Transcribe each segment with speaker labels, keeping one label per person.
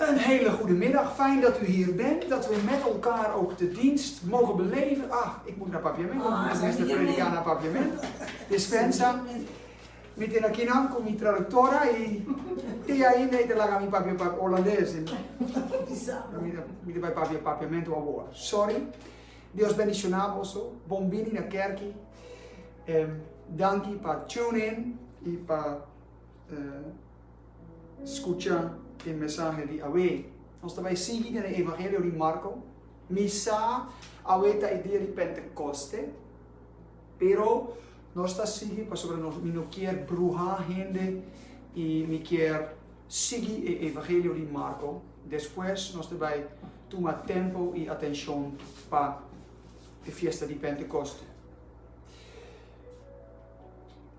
Speaker 1: Een hele goede middag, fijn dat u hier bent, dat we met elkaar ook de dienst mogen beleven. Ah, ik moet naar Papiamento, ah, is de prediká na Papiamento. Dispensa. Mi tin akinan ku mi traduktora i te ainda e ta laga mi papia Holandes. Mi ta bai papia Papiamento awor. Sorry. Dios bendishoná boso. Bon bini na kerki. Danki pa tune in i pa Skucha e mensahe di awe. Nos ta bai sigui den e Evangelio di Marko. Mi sa awe ta e dia di Pentekoste, pero nos ta sigui pasobra nos mi no kier bruha hende i mi kier sigui e Evangelio di Marko. Despues nos ta bai tuma tempo i atenshon pa e fiesta di Pentekoste.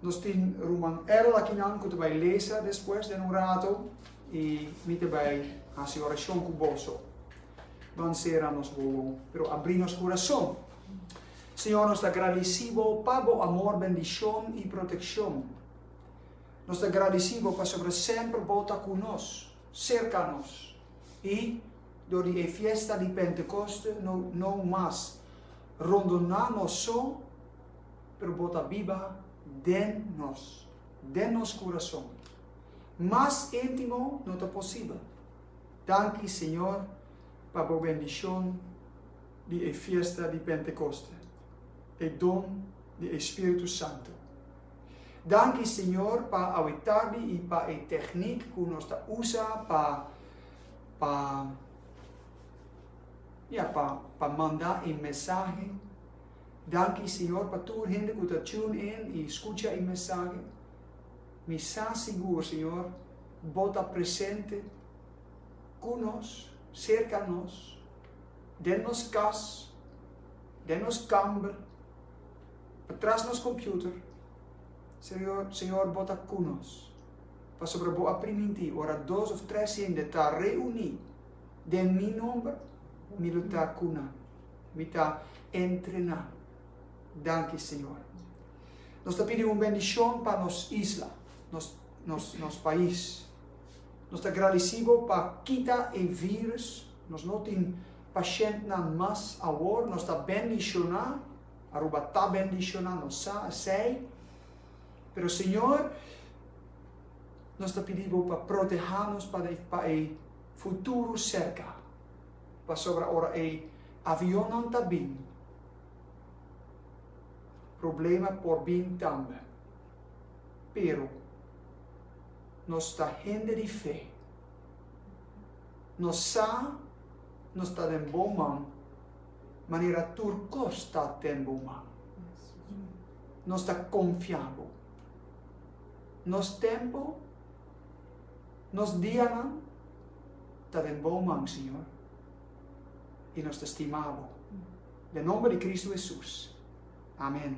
Speaker 1: Nos tin ruman Errol akinan ku ta bai lesa despues den un rato i mi ta bai hasi orashon ku boso. Ban sera nos wowo, pero abri nos kurason. Señor, nos ta gradisí Bo pa Bo amor, bendishon i protekshon. Nos ta gradisí Bo pasobra semper Bo ta ku nos, serka nos. I dor di e fiesta di Pentekoste no no mas rondoná nos so, Pero bo ta biba den nos, den nos kurason. Mas íntimo no ta posibel. Danki, Señor, pa bo bendishon di e fiesta di Pentekoste, e don di e Spiritu Santu. Danki, Señor, pa awe tardi i pa e teknik ku nos ta usa pa pa ya pa pa manda e mensahe. Danki Señor pa tur hende ku ta tune in i skucha e mensahe. Mi sa sigur Señor Bo ta presente ku nos, serka nos, den nos kas, den nos kamber, patras nos computer. Señor, Señor Bo ta ku nos. Pasobra Bo a primintí ora dos of tres hende ta reuní den mi nomber, mi lo ta ku nan. Mi ta entrená. Danki, Señor. Nos ta pidi un bendishon pa nos isla, nos, nos, nos pais. Nos ta gradisí Bo pa kita e virus. Nos no tin pashèntnan mas awor. Nos ta bendishoná. Aruba ta bendishoná, nos sa esei. Pero Señor, nos ta pidi Bo pa protehá nos pa, pa e futuro serka. Pasobra ora e avionnan ta bin, problema por bin tambe. Pero nos ta hende di fe. Nos sa nos ta den bo man manera tur kos ta den bo man. Nos ta konfia bo. Nos tempo, nos dianan ta den bo man, Señor, i nos ta stima bo. Den nomber di Cristo Jesus. Amen.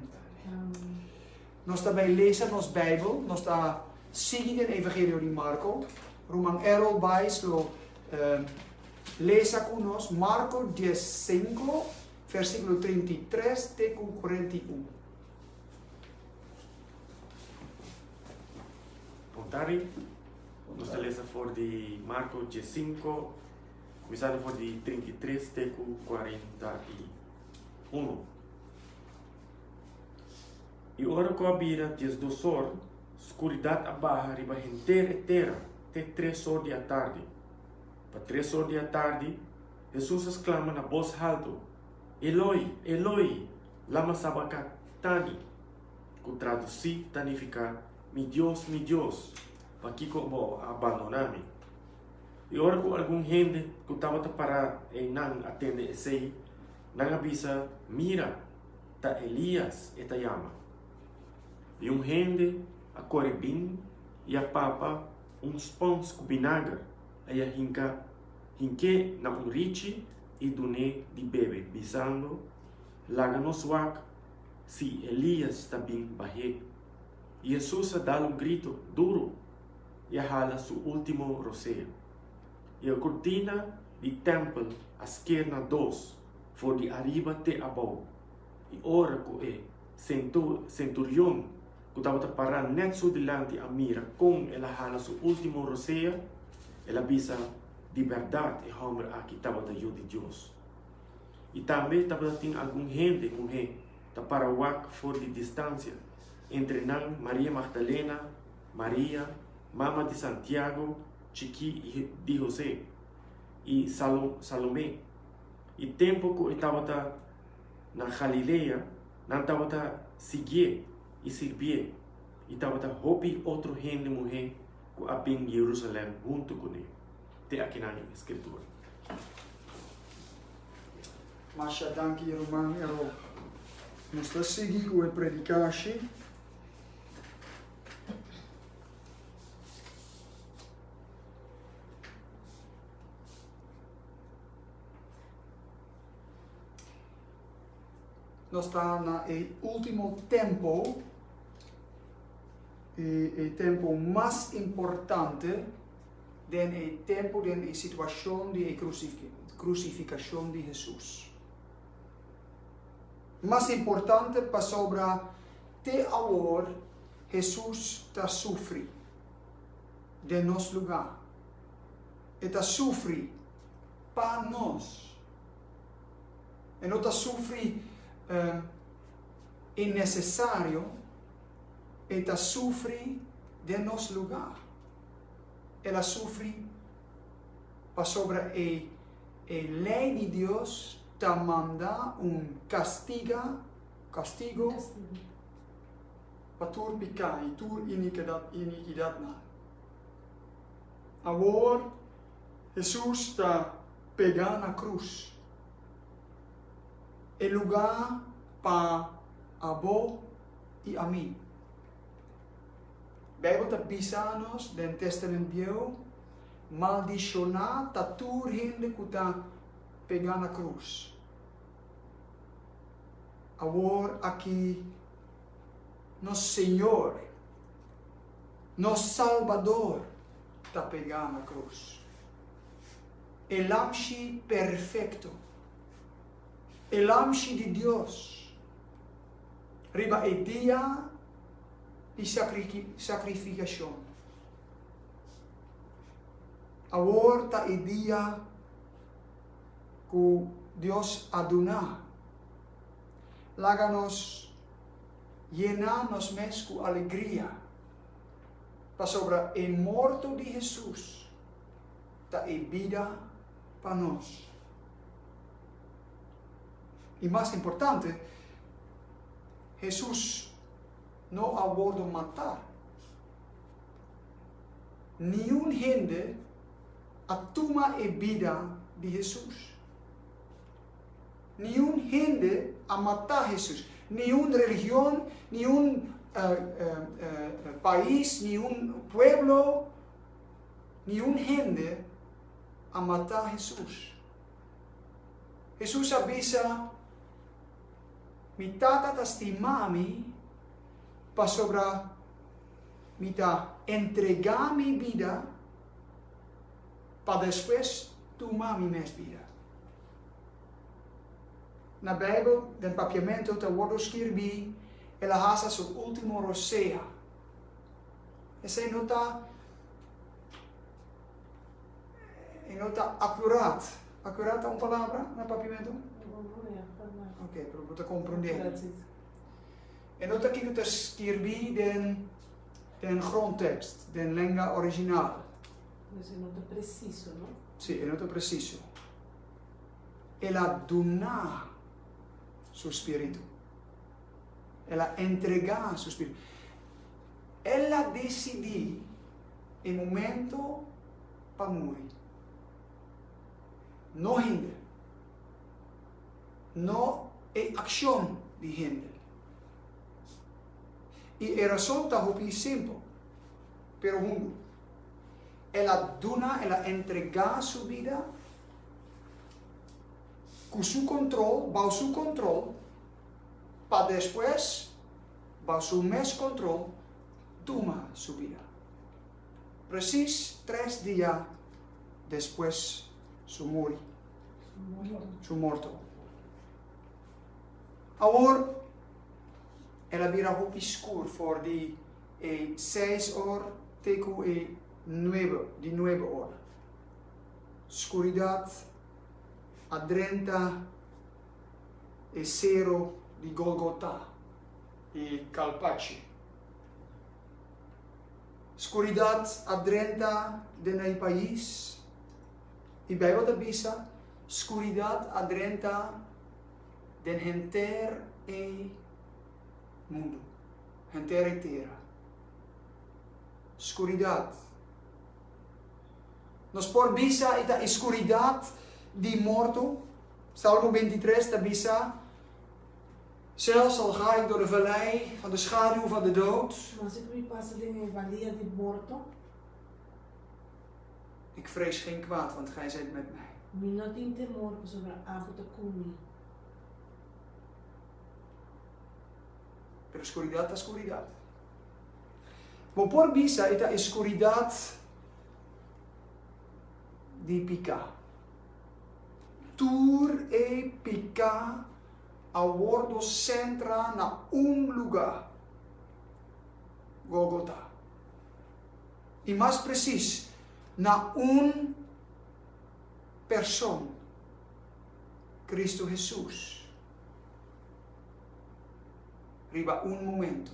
Speaker 1: Nos ta bay lesa nos Bijbel, nos ta sigui den Evangelio di Marco. Ruman Errol Buys lo lesa cu nos Marco 15, versiculo 33 te cu 41.
Speaker 2: Bon tardi. Nos ta lesa for di Marko diesinko, kuminsando for di 33 te ku 41. I ora ku a bira diesdos or, skuridat a baha riba henter e tera te tres or di atardi. Pa tres or di atardi, Hesus a sklama na bos haltu, Eloi, Eloi, lama sabakatani? Ku tradusí ta nifiká, Mi Dios, mi Dios, pakiko bo a bandoná mi? I ora ku algun hende ku tabata pará einan a tende esei, nan a bisa, Mira, ta Elías e ta yama. I un hende a kore bin i a papa un spons ku binager i a hinka hink'é na un richi i dun'é di bebe, bisando, Laga nos wak si Elías ta bin bah'é. I Hesus a dal un grito duru i a hala su último rosea. I e kortina di tèmpel a sker na dos, for di ariba te abou. I ora ku e senturion ku tabata pará nèt su dilanti a mira kon el a hala su último rosea, el a bisa. Di bèrdat e hòmber aki tabata Yu di Dios. I tambe tabatin algun hende muhé ta para wak for di distansia, entre nan Maria Magdalena, Maria, mama di Santiago chikí i di Hosé, i Salomé. I tempu ku e tabata na Galilea, nan tabata siguié i sirbié, i tabata hopi otro hende muhé ku a bin Jerusalèm huntu kuné. Te akinan e Skritura.
Speaker 1: Masha danki ruman Errol. Nos ta sigui ku e predikashi. Nos ta na e último tempo, e, e tempo mas importante den e tempo, den e situashon di e krusifikashon di Hesus. Mas importante pasobra te awor Hesus ta sufri den nos lugá. E ta sufri pa nos. E no ta sufri innesesario, e ta sufri den nos lugá. El a sufri pasobra e e lei di Dios ta manda un kastiga, kastigo, pa tur piká i tur inikidatnan. Awor Hesus ta pegá na krus, e lugá pa abo i ami. Bijbel ta bisa nos den Testament Bieu, Maldishoná ta tur hende ku ta pegá na krus. Awor aki nos Señor, nos Salbador ta pegá na krus. E Lamshi perfekto, e Lamshi di Dios, riba e dia di sakrifikashon. Awor ta e dia ku Dios a duna. Laga nos yena nos mes ku alegria, pasobra e morto di Hesus ta e bida pa nos. I mas importante, Hesus no a wordo matá. Niun hende a tuma e bida di Hesus. Niun hende a matá Hesus. Niun religion, niun pais, niun pueblo, niun hende a matá Hesus. Hesus a bisa, Mi Tata ta stima mi pasobra mi ta entregá mi bida pa despues tuma mi mes bida. Na Bijbel den Papiamento ta wordo skirbí, El a hasa su último rosea. Esei no ta e no ta akurat. Akurat ta un palabra na Papiamento? Ok, pero bo ta komprondé. E no ta kiko ta skirbí den den grondtekst, den lenga original.
Speaker 3: Dus e no ta presiso, no?
Speaker 1: Sí, e no ta presiso. El a duna su spiritu. El a entregá su spiritu. El a disidí e momento pa muri. No hende. No e akshon di hende. I e rason ta hopi simpel, pero hundu. El a duna, el a entregá su bida ku su kontrol, bou su kontrol, pa despues, bou su mes kontrol, tuma su bida. Presis tres dia despues su muri, su morto. Awor el a bira hopi skur for di e seis or te ku e nuebe, di nuebe or. Skuridat a drenta e sero di Golgotha i Kalpachi. Skuridat a drenta den e pais i Beibel ta bisa skuridat a drenta den henter e mundu, henter e tera. Skuridat. Nos por bisa e ta e skuridat di morto. Salmo 23 ta bisa, Zelfs al ga ik door de vallei van de schaduw van de dood.
Speaker 3: Maske ku mi pasa den e balia di morto.
Speaker 1: Ik vrees geen kwaad, want gij zijt met mij.
Speaker 3: Mi no tin temor pasobra abo ta ku mi.
Speaker 1: Pero skuridat ta skuridat. Bo por bisa e ta e skuridat di piká. Tur e piká a wordo sentra na un lugá, Golgotha. I mas presis, na un person, Cristo Hesus. Riba un momento.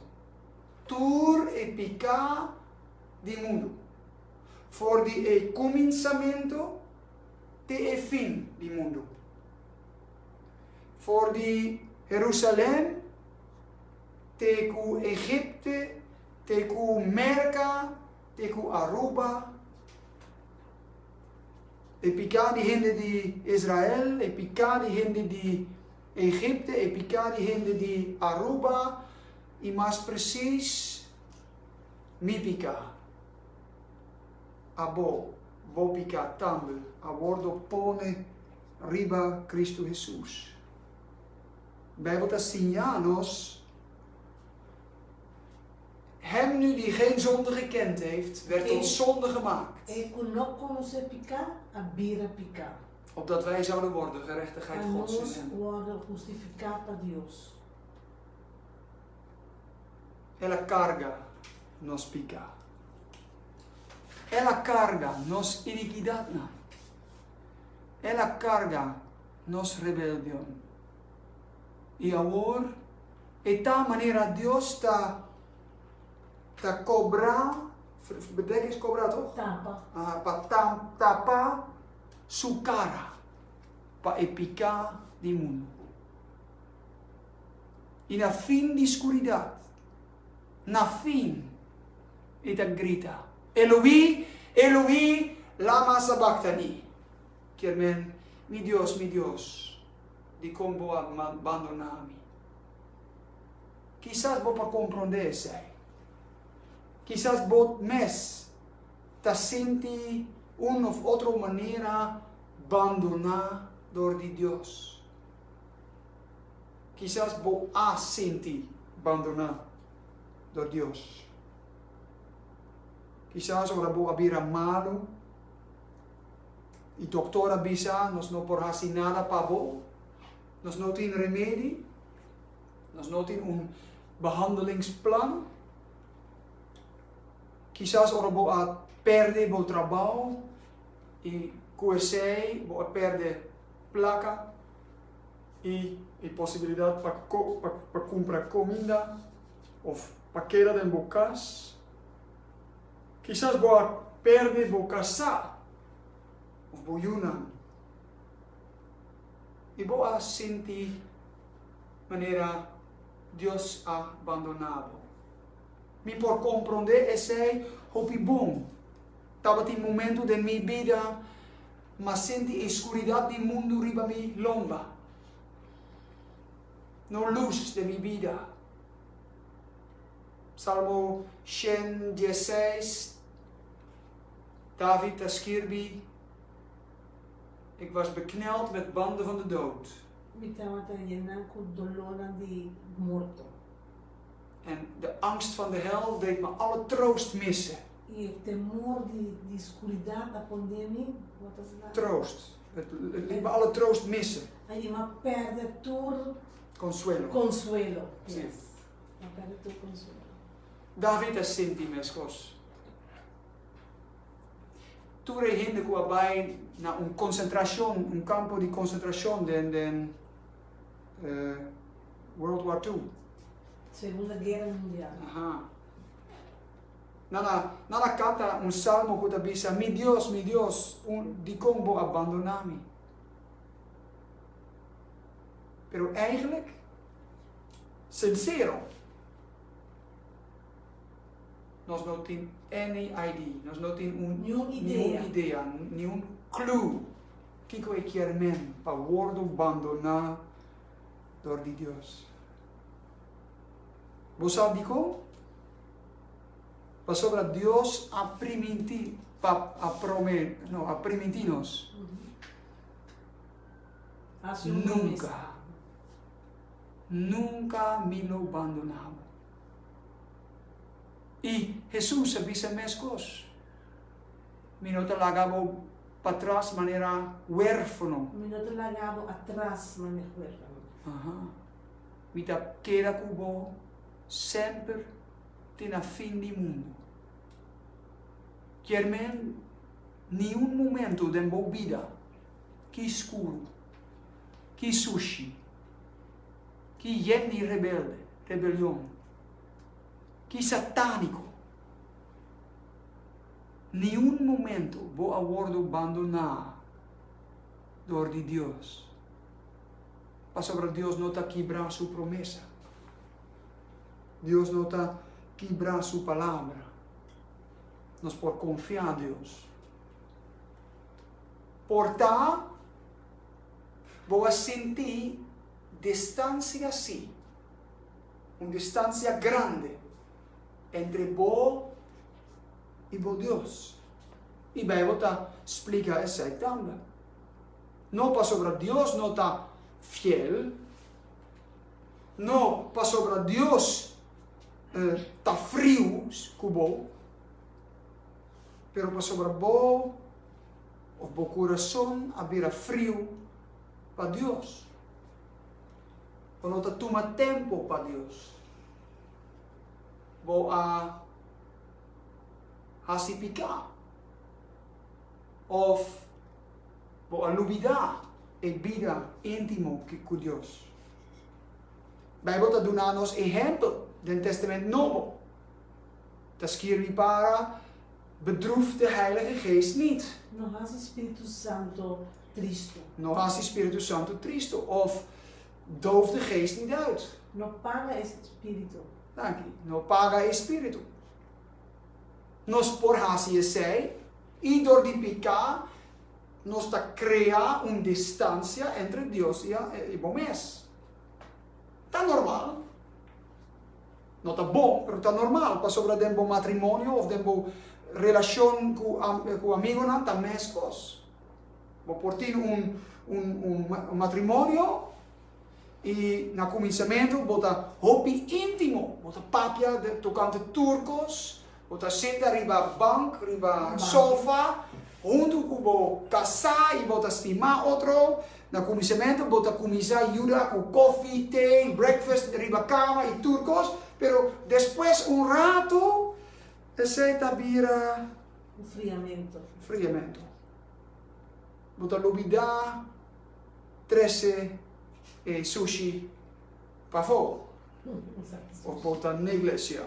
Speaker 1: Tur e piká di mundu, for di e kuminsamentu te e fin di mundu. For di Herusalèm te ku Egipte, te ku Merka, te ku Aruba. E piká di hende di Israel, e piká di hende di Egipte, e piká di hende di Aruba, i mas presis, mi piká. Abo, bo piká tambe a wordo pone riba Kristu Hesus. Bijbel ta siña nos, Hem nu die geen zonde gekend heeft, werd tot zonde gemaakt.
Speaker 3: E ku no konosé piká, a bira piká.
Speaker 1: Opdat wij zouden worden gerechtigheid
Speaker 3: Pa
Speaker 1: Gods in
Speaker 3: nos
Speaker 1: hem.
Speaker 3: wòrdu hustifiká pa Dios.
Speaker 1: El a karga nos piká. El a karga nos inikidatnan. El a karga nos rebeldion. I awor e ta manera Dios ta ta kobra, bedek is kobra toch?
Speaker 3: Tapa.
Speaker 1: Aha, pa tapa su kara pa e piká di mundu. I na fin di skuridat, na fin, e ta grita, Eloí, Eloí, lama sabaktani? Kier men, Mi Dios, mi Dios, dikon bo a bandoná mi? Kisas bo por komprondé esei. Kisas bo mes ta sinti un òf otro manera bandoná dor di Dios. Kisas bo a sinti bandoná dor Dios. Kisas ora bo a bira malu i doktor a bisa nos no por hasi nada pa bo, nos no tin remedi, nos no tin un behandelingsplan. Kisas ora bo a perde bo trabou i ku esei bo a perde plaka i e posibilidat pa pa kumpra kominda òf pa keda den bo kas. Kisas bo a perde bo kasá òf bo yunan i bo a sinti manera Dios a bandoná bo. Mi por komprondé esei hopi bon. Tabatin momentu den mi bida m'a sinti e skuridat di mundu riba mi lomba. No lus den mi bida. Salmo 116, David ta skirbi, Ik was bekneld met banden van de dood.
Speaker 3: Mi tabata yená ku dolónan di morto.
Speaker 1: En de angst van de hel deed me alle troost missen.
Speaker 3: I e temor di di skuridat a pondé mi, wat is dat?
Speaker 1: Troost. Het liet me alle troost missen.
Speaker 3: A i m'a pèrdè tur.
Speaker 1: Konsuelo.
Speaker 3: Konsuelo, yes. M'a pèrdè tur konsuelo.
Speaker 1: David a sinti meskos. Tur e hende ku a bai na un konsentrashon, un kampo di konsentrashon den den World War Two.
Speaker 3: Segunda Guera Mundial.
Speaker 1: Aha. Nan a nan a kanta un salmo ku ta bisa, Mi Dios, mi Dios, un dikon bo a bandoná mi? Pero eigenlijk, sinsero, Nos no tin any ID, nos no tin un
Speaker 3: Niun idea.
Speaker 1: niun idea, niun clue kiko e kier men pa wordo bandoná dor di Dios. Bo sa dikon? Pasobra Dios a primintí pa a prome no a primintí nos
Speaker 3: Hasi un
Speaker 1: nunka,
Speaker 3: promesa.
Speaker 1: nunka mi lo bandoná bo. I Hesus a bisa meskos, Mi no ta laga bo patras manera huérfano.
Speaker 3: Mi no ta laga bo atras manera huérfano.
Speaker 1: Aha. Mi ta keda ku bo semper te na fin di mundu. Kier men niun momento den bo bida ki skuru, ki sushi, ki yen di rebelde, rebelion. Ki satániko! Niun momento bo a wordo bandoná dor di Dios, pasobra Dios no ta kibrá su promesa. Dios no ta kibrá su palabra. Nos por konfiá Dios. Por ta bo a sinti distansia sí. Un distancia grandi entre bo y bo Dios. Y Bijbel ta splica esey tambe. No pasobra Dios no ta fiel, no pasobra Dios ta friu cu bo, pero pasobra bo of bo curason a bira friu pa Dios. Bo no ta tuma tempo pa Dios. Bo a hasi piká òf bo a lubidá e bida íntimo ku Dios. Beibel ta duna nos ehèmpel den Testament Nobo. Ta skirbi para bedroef de Heilige Geest niet.
Speaker 3: No hasi Spiritu Santo tristu.
Speaker 1: No hasi Spiritu Santo tristu òf doof de Geest niet uit.
Speaker 3: No paga e Spiritu.
Speaker 1: Danki. No paga e Spiritu. Nos por hasi esei i dor di piká nos ta krea un distansia entre Dios i bo mes. Ta normal. No ta bon, pero ta normal, pasobra den bo matrimonio of den bo relashon ku ku amigonan ta meskos. Bo por tin un un un matrimonio i na kuminsamentu bo ta hopi íntimo, bo ta papia tokante tur kos, bo ta sinta riba bank, riba sofa, huntu ku bo kasá i bo ta stima otro. Na kuminsamentu bo ta kuminsá yuda ku kofi, te, breakfast riba kama i tur kos, pero despues un ratu esei ta bira.
Speaker 3: Un friamentu.
Speaker 1: Friamentu. Bo ta lubidá trese e sushi pafó of bo ta neglesiá.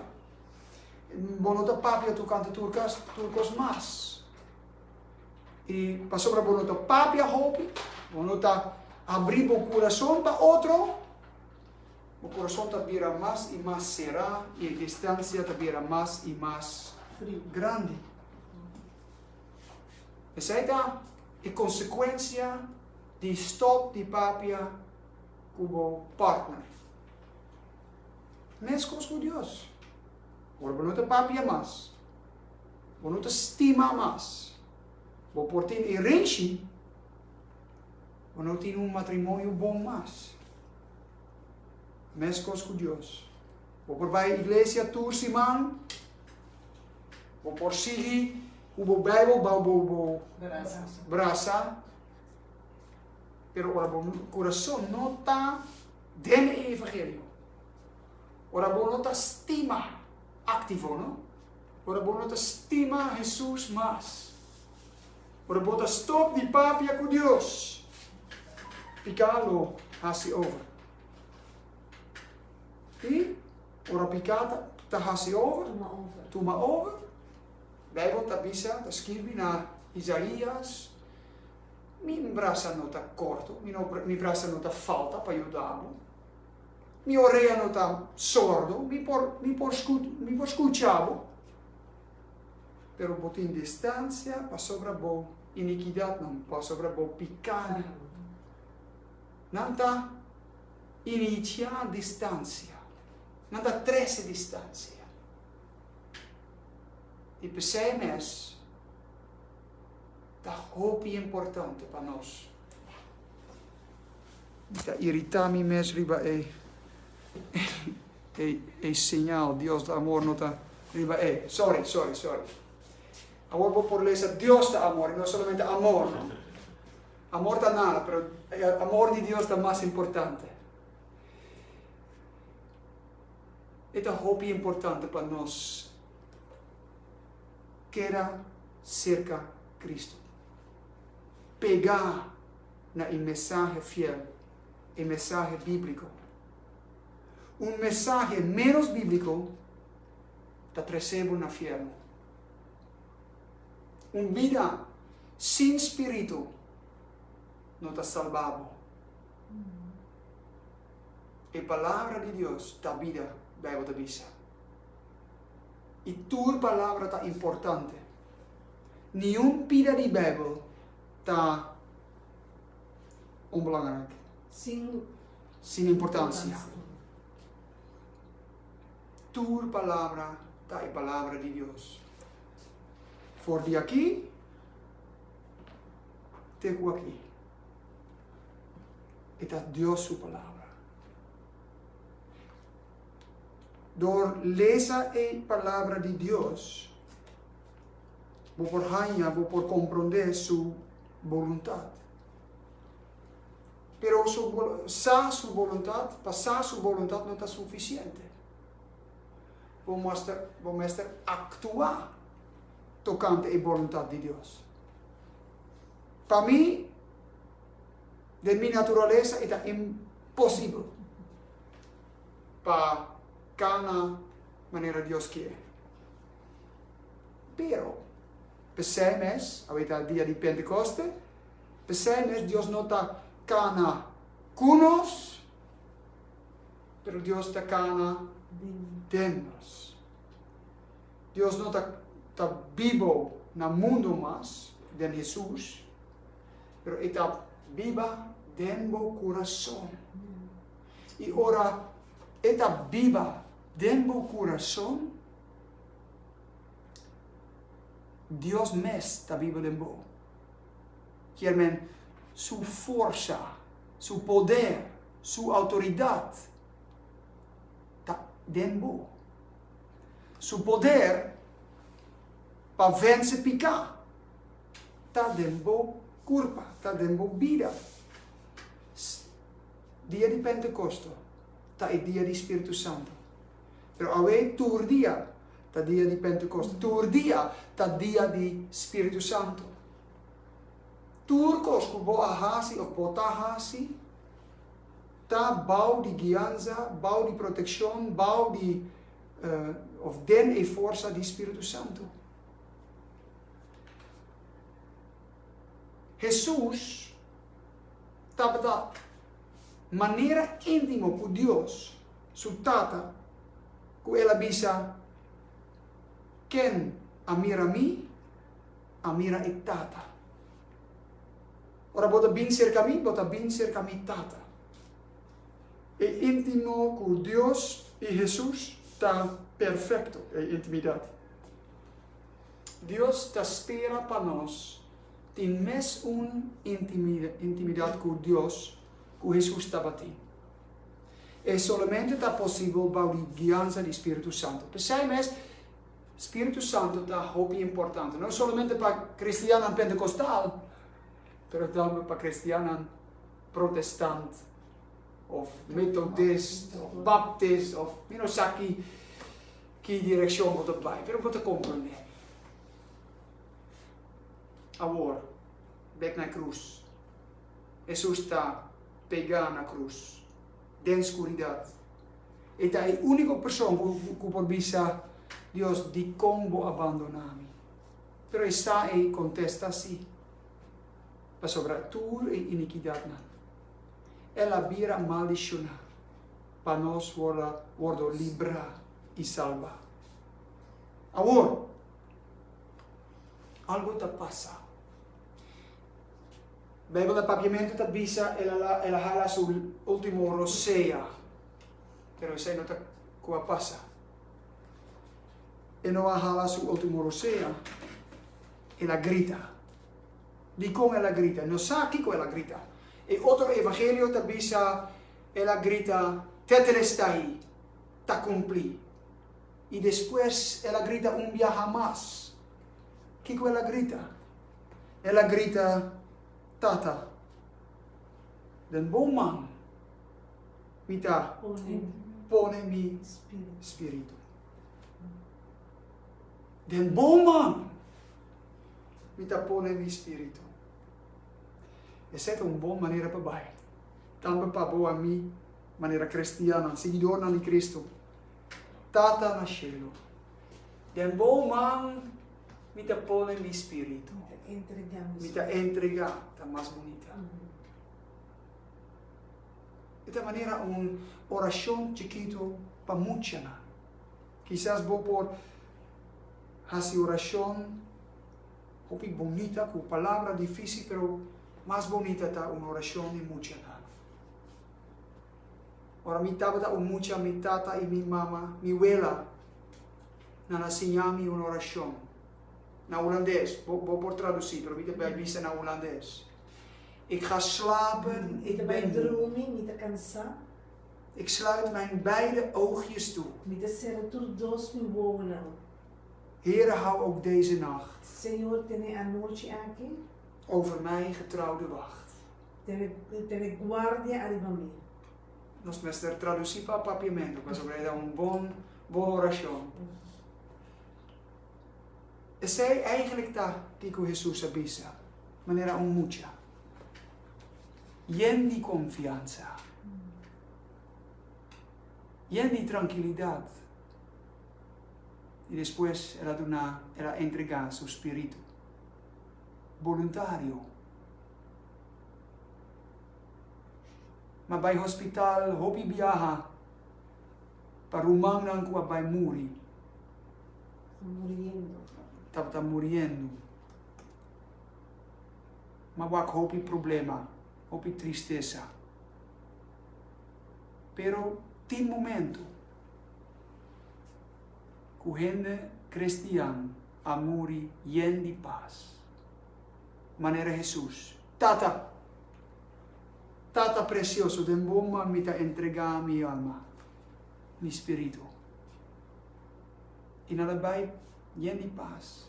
Speaker 1: Bo no ta papia tokante tur kos mas. I pasobra bo no ta papia hopi, bo no ta abri bo kurason pa otro, bo kurason ta bira mas i mas será i e distansia ta bira mas i mas grandi. Esei ta e konsekuensia di stòp di papia ku bo partner. Meskos ku Dios. Ora bo no ta papia mas, Bo no ta stima mas. Bo por tin e renshi, bo no tin un matrimonio bon mas. Meskos ku Dios. Bo por bai iglesia tur siman, bo por sigui ku bo Bijbel bou bo bo brasa, pero ora bo kurason no ta den e evangelio, ora bo no ta stima aktivo, no? Ora bo no ta stima Hesus mas. Ora bo ta stop di papia ku Dios, piká lo hasi over. I ora piká ta, ta hasi over,
Speaker 3: Tuma over.
Speaker 1: tuma over, Bijbel ta bisa, ta skirbi na Isaías, Mi brasa no ta korto, mi, no, mi brasa no ta falta pa yuda bo. Mi orea no ta sordo, mi por, mi por, sku, mi por skucha bo. Pero bo tin distansia pasobra bo inikidatnan, pasobra bo pikánan. Nan ta iniciá distansia, nan ta trese distansia. I p'esei mes ta hopi importante pa nos. Mi ta iritá mi mes riba e e e señal Dios ta amor no ta riba e. Sorry, sorry, sorry. Awor bo por lesa Dios ta amor y no solamente amor, no? Amor ta nada, pero e amor di Dios ta mas importante. E ta hopi importante pa nos keda serka Cristo. Pegá na e mensahe fiel, e mensahe bíbliko. Un mensahe ménos bíbliko ta trese bo na fièrnu. Un bida sin spiritu no ta salba bo. E Palabra di Dios ta bida, Bijbel ta bisa. I tur palabra ta importante. Niun pida di Bijbel ta onbelangrijk.
Speaker 3: Sin
Speaker 1: Sin importancia. Tur palabra ta e palabra di Dios. For di aki te ku aki. E ta Dios su palabra. Door lesa e palabra di Dios, bo por haña, bo por comprende su boluntad. Pero su, sa su boluntad, pa sa su boluntad no ta suficiente. Bo mester, bo mester actua tocante e boluntad di Dios. Pa mi, den mi naturalesa, e ta imposibel pa cana manera Dios kier. Pero, p'esei mes, awe ta dia di Pentecoste, P'esei mes Dios no ta kana ku nos, pero Dios ta kana den nos. Dios no ta ta bibo na mundu mas den Hesus, pero e ta biba den bo kurason. I ora e ta biba den bo kurason, Dios mes ta biba den bo. Kier men su forsa, su poder, su autoridad ta den bo. Su poder pa vence pica ta den bo curpa, ta den bo bida. Dia di Pentecosto ta e dia di Spiritu Santo. Pero awe tur dia ta dia di Pentecosto, tur dia ta dia di Spiritu Santo. Tur kos ku bo a hasi òf bo ta hasi ta bou di guiansa, bou di protekshon, bou di òf den e forsa di Spiritu Santu. Hesus tabata manera íntimo ku Dios, su Tata, ku el a bisa, Ken a mira mi, a mira e Tata. Ora bo ta bin serka mi, bo ta bin serka mi Tata. E intimo ku Dios i Hesus ta perfekto, e intimidat. Dios ta spera pa nos tin mes un intimidat ku Dios ku Hesus tabatin. E solamente ta posibel bou di guiansa di Spiritu Santu. P'esei mes, Spiritu Santu ta hopi importante, no solamente pa cristiannan pentecostal, pero tambe pa cristiannan protestant of metodist of baptist of mi no sa ki ki direccion bo ta bai, pero bo ta comprende. Awor, bek na e krus. Hesus ta pegá na krus, den skuridat. E ta e úniko person ku por bisa Dios, Dikon bo a bandoná mi? Pero e sa e kontesta sí, pasobra tur e inikidatnan. El a bira maldishoná pa nos wòrdu librá i salbá. Awor, algu ta pasa. Bijbel na Papiamentu ta bisa el a el a hala su ultimo rosea, pero esei no ta ku a pasa. E no a hala su ultimo rosea, el a grita. Dikon el a grita? No sa kiko el a grita. E otro evangelio ta bisa el a grita tetelestai, ta kumplí. I despues el a grita un biaha mas. Kiko el a grita? El a grita, Tata, den bo man mi ta pone mi spiritu. Den bo man mi ta pone mi spiritu. Esei ta un bon manera pa bai, tambe pa bo a mi manera cristiannan, siguidornan di Cristo. Tata na shelu, den bo man mi ta pone mi spiritu.
Speaker 3: Mi ta entregá mi
Speaker 1: Mi ta entregá, ta mas bunita. E ta manera un orashon chikitu pa muchanan. Kisas bo por hasi orashon hopi bunita ku palabra difísil, pero mas bunita ta un orashon di muchanan. Ora mi tabata un mucha, mi tata i mi mama, mi wela, nan a siña mi un orashon na hulandes. Bo, bo por tradusí, pero mi ta bai bisa na hulandes. Ik ga slapen,
Speaker 3: Mi
Speaker 1: ik
Speaker 3: ta bai
Speaker 1: ben moe.
Speaker 3: drumi, mi ta kansá.
Speaker 1: Ik sluit mijn beide oogjes toe.
Speaker 3: Mi ta sera tur dos mi wowonan.
Speaker 1: Here, hou ook deze nacht.
Speaker 3: Señor, tene e anochi aki.
Speaker 1: Over mij getrouw de wacht.
Speaker 3: Tene, tene guardia ariba mi.
Speaker 1: Nos mester tradusí pa papiamentu, pasobra e ta un bon, bon orashon. Esei eigenlijk ta kiko Hesus a bisa, manera un mucha, yen di konfiansa, yen di trankilidat, i despues el a duna, el a entregá su spiritu boluntario. M'a bai hospital hopi biaha pa rumannan ku a bai muri.
Speaker 3: Muriendo.
Speaker 1: Tabata muriendo. M'a wak hopi problema, hopi tristesa. Pero tin momento ku hende kristian a muri yen di pas. Manera Hesus. Tata! Tata precioso, den bo man mi ta entregá mi alma, mi spiritu. I nan a bai yen di pas,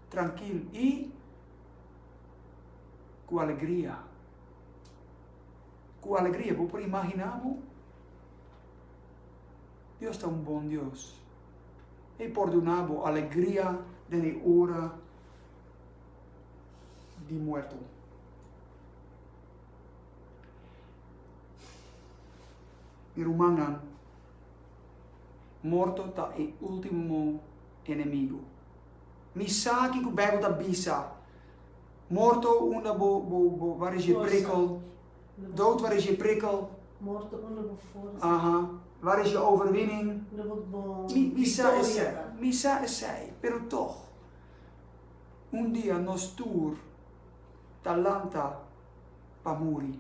Speaker 1: trankil i ku alegria. Ku alegria, bo por imaginá bo? Dios ta un bon Dios. E por duna bo alegria den e ora di muerto. Mi rumannan, morto ta e ultimo enemigo. Mi sa kiko Bijbel ta bisa. Morto unda bo, bo, bo, waar is je prikkel? Dood, waar is je prikkel?
Speaker 3: Morto unda bo forsa.
Speaker 1: Aha. Waar is je overwinning?
Speaker 3: Unda bo, bo
Speaker 1: Mi, mi sa
Speaker 3: victoria
Speaker 1: esei,
Speaker 3: ta.
Speaker 1: mi sa esei, pero toch, un dia nos tur ta lanta pa muri.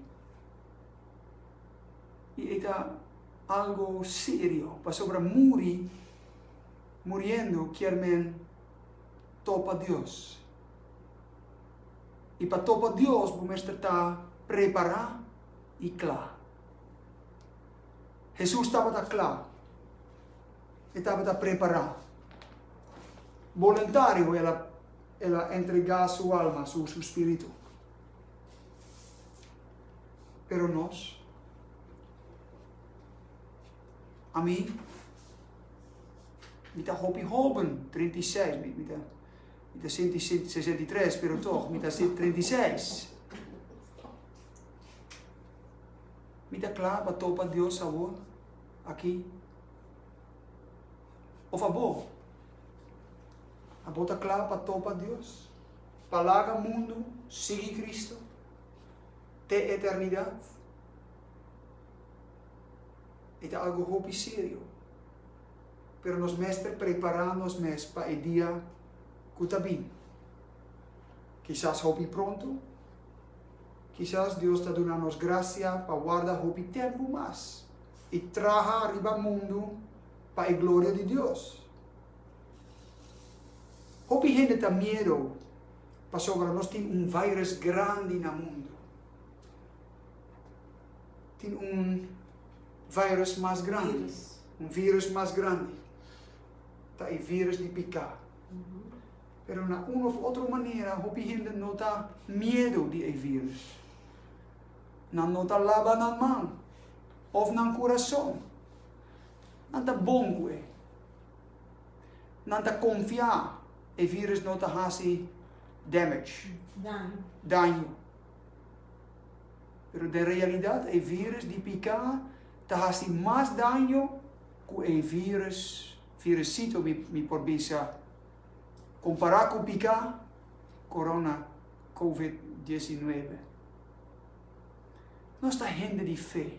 Speaker 1: I e ta algo serio, pasobra muri, muriendo kier men topa Dios. I pa topa Dios bo mester ta prepará i kla. Hesus tabata kla, e tabata prepará. Boluntario el a el a entregá su alma, su su spiritu. Pero nos, ami, mi ta hopi hoben, 36, mi, mi ta. Mi ta sinti 63, pero toch, mi ta sinti 36. Mi ta kla pa topa Dios awor, aki? Of abo? Abo ta kla pa topa Dios? Pa laga mundu sigui Cristo te eternidat? E ta algo hopi serio. Pero nos mester prepará nos mes pa e dia ku ta bin. Kisas hopi pronto, kisas Dios ta duna nos grasia pa warda hopi tempu mas i traha riba mundu pa e gloria di Dios. Hopi hende ta miedo pasobra nos tin un virus grandi na mundu. Tin un virus mas grandi. Un virus mas grandi. Ta e virus di piká. Pero na un of otro manera hopi hende no ta miedo di e virus. Nan no ta laba nan man of nan kurason. Nan ta bon ku e. Nan ta konfia e virus no ta hasi damage. Daño. Pero den realidat e virus di piká ta hasi mas daño ku e virus, virusito mi mi por bisa, kompará ku piká, corona, covid 19. Nos ta hende di fe.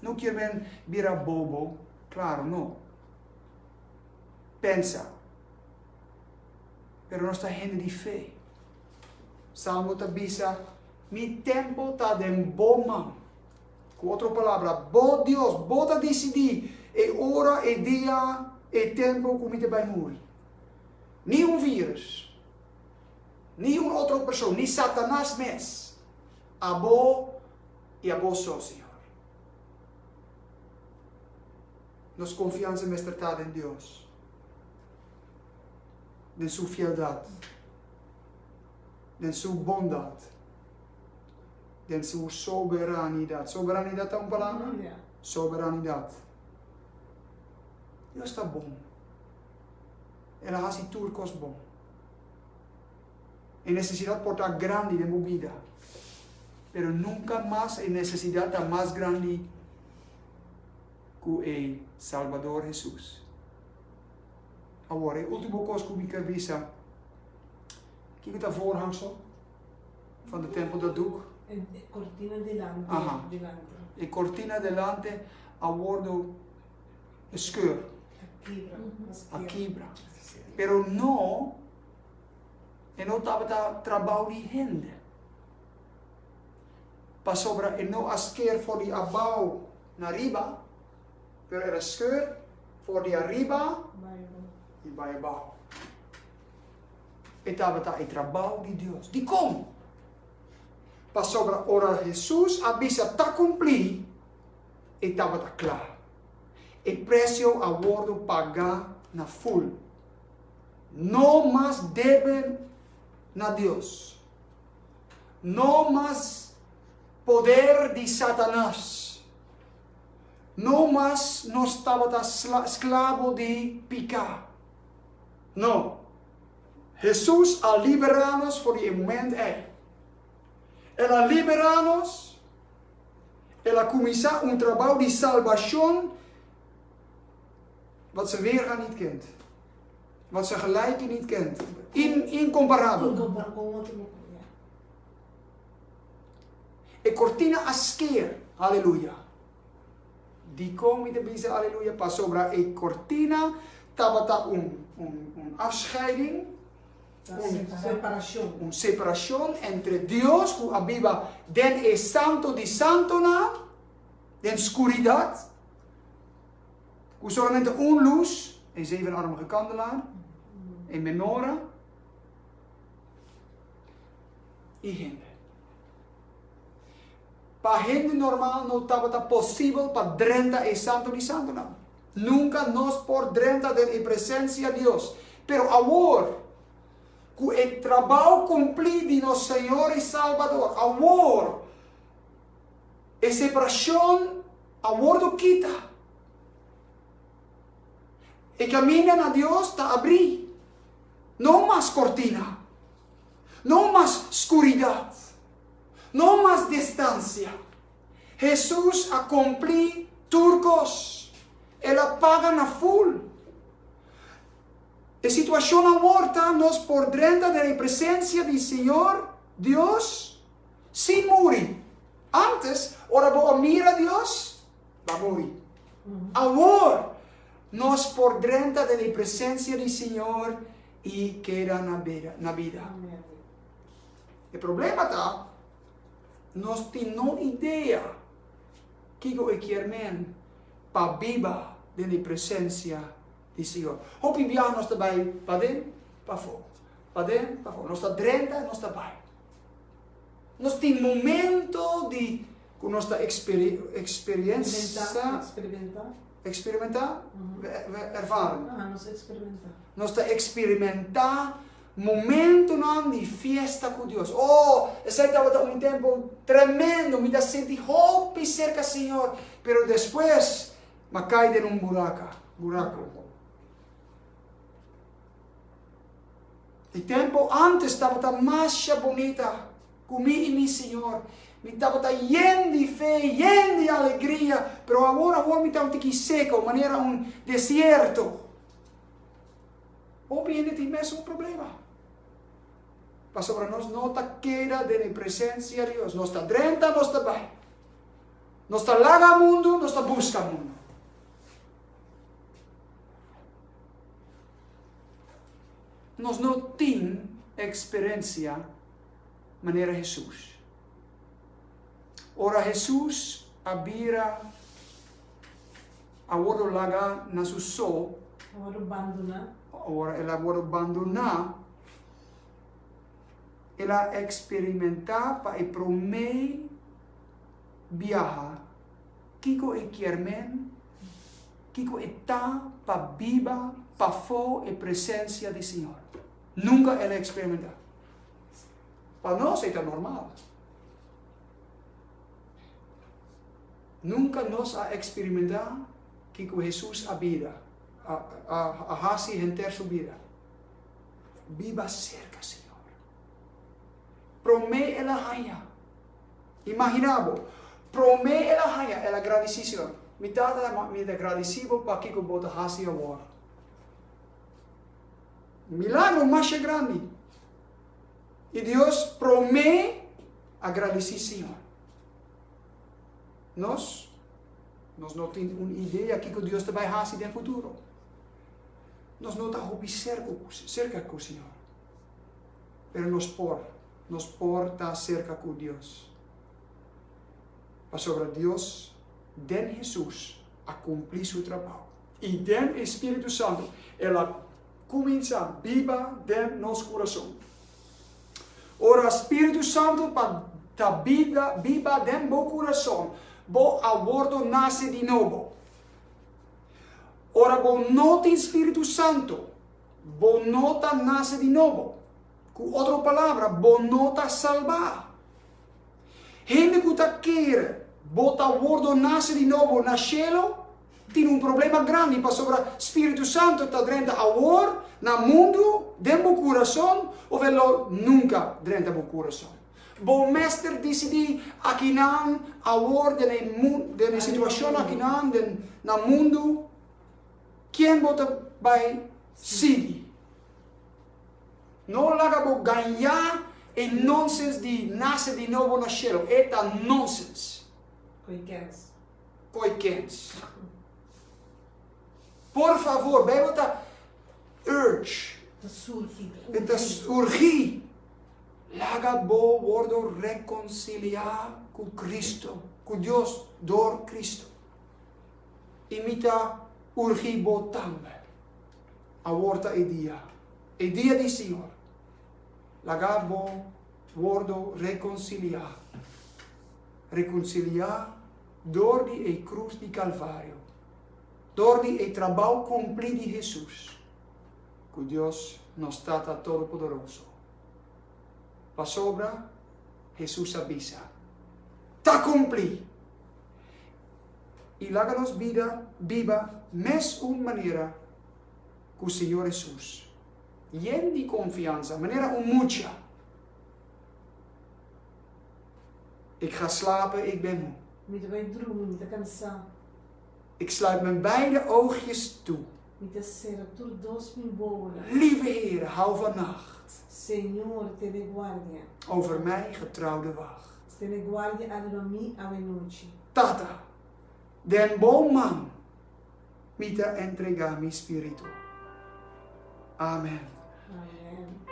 Speaker 1: No kier men bira bobo, klaro no. Pensa. Pero nos ta hende di fe. Salmo ta bisa, Mi tempo ta den bo man. Ku otro palabra, bo Dios, bo ta disidí e ora, e dia, e tempo ku mi ta bai muri. Ni un virus, ni un otro persona, ni Satanas mes. Abo i abo so, Señor. Nos konfiansa mester ta den Dios, den su fieldat. Den su bondat, den su soberanidat. Soberanidat ta un palabra?
Speaker 3: Ja.
Speaker 1: Soberanidat. Dios ta bon. El a hasi tur kos bon. E nesesidat por ta grandi den bo bida, pero nunka mas e nesesidat ta mas grandi ku e Salbador Hesus. Awor, e ultimo kos ku mi ker bisa, Kiko ta voorhangsel van de tempel dat doek?
Speaker 3: E cortina delante.
Speaker 1: Aha.
Speaker 3: Delante.
Speaker 1: E cortina delante a wordo skeur.
Speaker 3: A kibra.
Speaker 1: A kibra. Pero no, e no tabata trabou di hende. Pasobra e no a sker for di abou na riba, pero el a skeur for di ariba i bai abou. E tabata e trabou di Dios. Dikon? Pasobra ora Hesus a bisa ta kumplí, e tabata kla. E presio a wòrdu pagá na ful. No mas debe na Dios. No mas poder di Satanas. No mas nos tabata sklabo di piká. No. Hesus a liberá nos for di e moment ei. El a liberá nos, el a kuminsá un trabou di salbashon wat zijn weerga niet kent. Wat zijn gelijke niet kent. In, incomparabel. E kortina a skeer. Aleluya. Dikon mi ta bisa aleluya? Pasobra e kortina tabata un, un, un afscheiding, un
Speaker 3: separashon,
Speaker 1: un separashon entre Dios ku a biba den e Santo di Santonan, den skuridat, ku solamente un lus, e zevenarmige kandelaar, e menora, i hende. Pa hende normal no tabata posibel pa drenta e Santo di Santonan. Nunka nos por drenta den e presensia Dios. Pero awor, ku e trabou kumplí di nos Señor i Salbador, awor e separashon a wordu kita. E kaminda na Dios ta abrí. No mas kortina. No mas skuridat. No mas distansia. Hesus a kumplí tur kos. El a paga na ful. E situashon awor ta nos por drenta den e presensia di Señor Dios sin muri. Antes, ora bo a mira Dios, bo a muri. Awor, nos por drenta den e presensia di Señor i keda na bida. E problema ta, nos tin no idea kiko e kier men pa biba den e presensia di Señor. Hopi biaha nos ta bai paden, pafó, paden, pafó. Nos ta drenta, nos ta bai. Nos tin momento di ku nos ta eksperiensa.
Speaker 3: Eksperimentá.
Speaker 1: Eksperimentá? Ervaren.
Speaker 3: Aha, nos ta eksperimentá.
Speaker 1: Nos ta eksperimentá momentonan di fiesta ku Dios. Oh, esei tabata un tempu tremendo, mi ta sinti hopi serka Señor. Pero despues, m'a kai den un buraka, buraku. E tempu antes tabata masha bunita ku mi i mi Señor. Mi tabata yen di fe, yen di alegria, pero awor awor mi ta un tiki seko, manera un desierto. Hopi hende tin mesun problema. Pasobra nos no ta keda den e presensia di Dios. Nos ta drenta, nos ta bai. Nos ta laga mundu, nos ta buska mundu. Nos no tin eksperensia manera Hesus. Ora Hesus a bira a wordo laga na su so.
Speaker 3: A wordo bandoná.
Speaker 1: Ora el a wordo bandoná, el a eksperimentá pa e promé biaha kiko e kier men Kiko e ta pa biba pafó e presensia di Señor? Nunka el a eksperimentá. Pa nos e ta normal. Nunka nos a eksperimentá kiko Hesus a bida, a hasi henter su bida. Biba serka Señor. Promé el a haña. Imaginá bo, promé el a haña, el a gradisí Señor. Mi Tata, mi ta gradisí bo pa kiko bo ta hasi awor. Milagro masha grandi. I Dios promé a gradisí Señor. Nos, nos no tin un idea kiko Dios ta bai hasi den futuro. Nos no ta hopi serka ku Señor. Pero nos por. Nos por ta serka ku Dios. Pasobra Dios den Hesus a kumpli su trabou. I den e Spiritu Santu el a kuminsá biba den nos kurason. Ora Spiritu Santu pa ta biba biba den bo kurason, bo a wordo nase di nobo. Ora bo no tin Spiritu Santu, bo no ta nase di nobo. Ku otro palabra, bo no ta salbá. Hende ku ta kere bo ta wordo nase di nobo na shelu tin un problema grandi pasobra Spiritu Santu ta drenta awor na mundu den bo kurason of e lo nunka drenta bo kurason. Bo mester disidí akinan awor den e den e situashon akinan den na mundu ken bo ta bai sigui. No laga bo gañá e nonsens di nase di nobo na shelu. E ta nonsens.
Speaker 3: Koi kens.
Speaker 1: Koi kens. Por favor, Bijbel ta urge.
Speaker 3: Ta surgi.
Speaker 1: E ta urgi. Laga bo wordo rekonsiliá ku Cristo, ku Dios dor Cristo. I mi ta urgi bo tambe. Awor ta e dia, e dia di Señor. Laga bo wordo rekonsiliá, rekonsiliá dor di e krus di Kalvario, dor di e trabou kumplí di Hesus, ku Dios nos Tata Todopoderoso. Pasobra Hesus a bisa, Ta kumplí! I laga nos bida biba mes un manera ku Señor Hesus. Yen di konfiansa, manera un mucha. Ik ga slapen, ik ben moe.
Speaker 3: Mi ta bai drumi, mi ta kansá.
Speaker 1: Ik sluit mijn beide oogjes toe.
Speaker 3: Mi ta sera tur dos mi wowonan.
Speaker 1: Lieve Heer, hou vannacht.
Speaker 3: Señor, tene guardia.
Speaker 1: Over mij getrouw de wacht.
Speaker 3: Tene guardia ariba mi awenochi.
Speaker 1: Tata, den bo man mi ta entregá mi spiritu. Amen.
Speaker 3: Amen.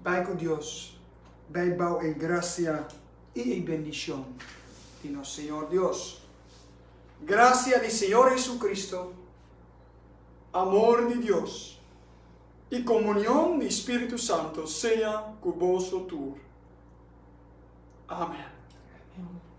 Speaker 1: Bai ku Dios, bai bou e grasia i e bendishon di nos Señor Dios. Grasia di Señor Jesucristo, amor di Dios, i komunion di Spiritu Santo sea ku boso tur. Amen.
Speaker 3: Amen.